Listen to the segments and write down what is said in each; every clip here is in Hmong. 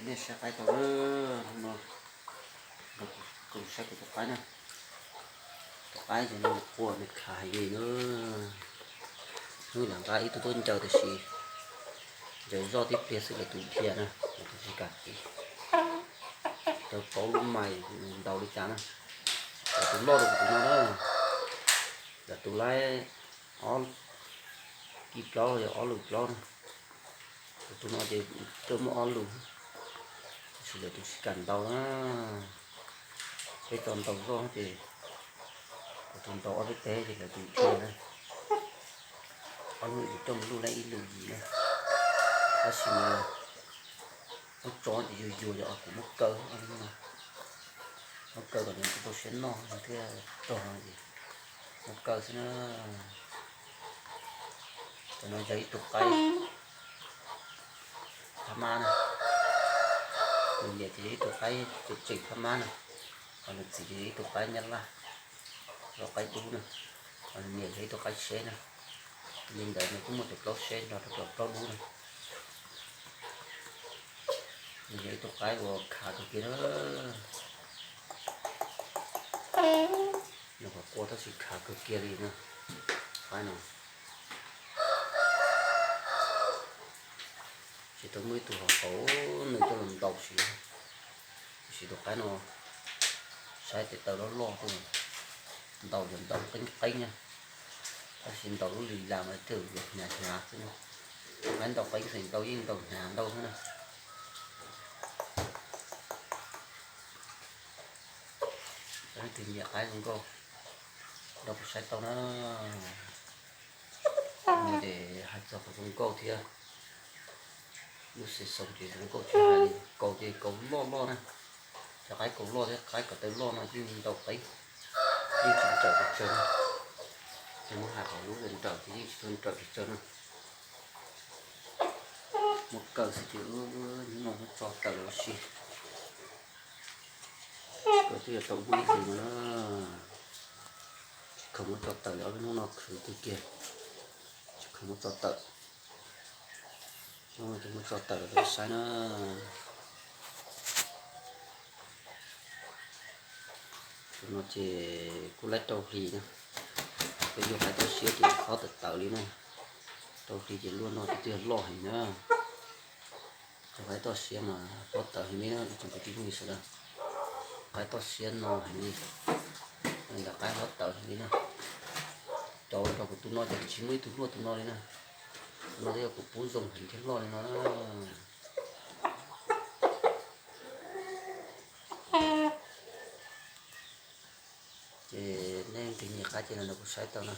Saib qaib tau na, hnub no kuv saib kuv tus qaib na. Tus qaib ces no nws qua nws khav heev li na. Hnub lam nqa ib tug tuaj ncaws tiam sis ncaws zoj tib pliag xwb lawv tus dhia na, lawv tus tsis kam tiv. Rau plaub lub mais ntaus li cas na. Lawv tus loj rau kuv tus no na, lawv tus laib ob kib plaub los yog ob lus plaub na. Kuv tus no ces twb muaj ob lus, tab sis lawv tus tsis kam ntaus na. Peb tso ntaus zoj ces kuv tus ntaus ob peb teg ces lawv tus dhia na. Ob lub ib lus rooj, lub laib ib lus yim na. Tab sis mas muab tso ces yuag yuag yog kuv muab kaw, muab kaw kom nws tau siab noj thiaj rog no ces muab kaw xwb na. Cov no yog ib tug qaib phab mab na, nws niam ces yog ib tug qaib tseem tseem phab mab na, ho nws txiv ces yog ib tug qaib nyab laj, qaib dub na, ho nws niam yog ib tug qaib tsheb na. Li ntawd nws kuj muaj cov plaub tsheb nrog rau cov plaub dub na. Nws yog ib tug qaib uas khav kawg kiag na. Nyuam qhuav qua tab sis khav kawg kiag li na. Qaib no tsis tau muaj ib tug hauv nws coj los ntaus siv. Tab sis tus qaib no saib tes taw loj loj tuaj, ntaus yog ntaus qeeb qeeb na, tab sis ntaus lub lis las mas thiaj yuav hnyav hnyav xwb na. Qaib ntaus qeeb xeem ntau yeej ntaus hnyav ntau xwb na. Leej twg nyiam qaib zoo nkauj nrog kuv saib tau na. Ces hais txog qhov zoo nkauj thiab lub xim xoo ces zoo nkauj tsis hais li, kaus ces kaus loj loj na. Cov qaib kaus loj thiab qaib ko taw loj no yeej ntaus qeeb, yeej tsis nrawm pes tsawg na. Ces muab hais qhov lub nrawm ces yeej tsis tau nrawm pes tsawg na. Muab kaw xwb ces hnub no muab tso tawm los sis. Kaw twb yuav tau ua ib hlis no na. Tsis khoom muab tso tawm li, ob peb hnub no khwv kawg kiag, tsis khoom muab tso tawm. Hnub no ces muab tso tawm los rau peb saib na. Tus no ces kuj laib rau hlis na. Peb yuav qaib toj siab ces qhov tawm tawm li na. Rau hlis ces luaj no ces twb yog loj heev na. Cov qaib toj siab mas qhov tawm heev li na ib tsoom kwv tij phooj ywg sawv daws. Qaib toj siab no heev li, ntawm qaib qhov tawm heev li na. Cov nrog kuv tus no ces tsis muaj ib tug luaj tus no li na. Tus no twb yog kuv pub zoo heev thiaj loj li no na. Ces nej leej twg nyiam qaib ces los nrog kuv saib tau na.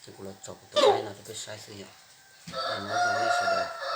Ces kuv los tso kuv tus qaib no rau peb saib xwb yom. Nyob zoo nej sawv daws.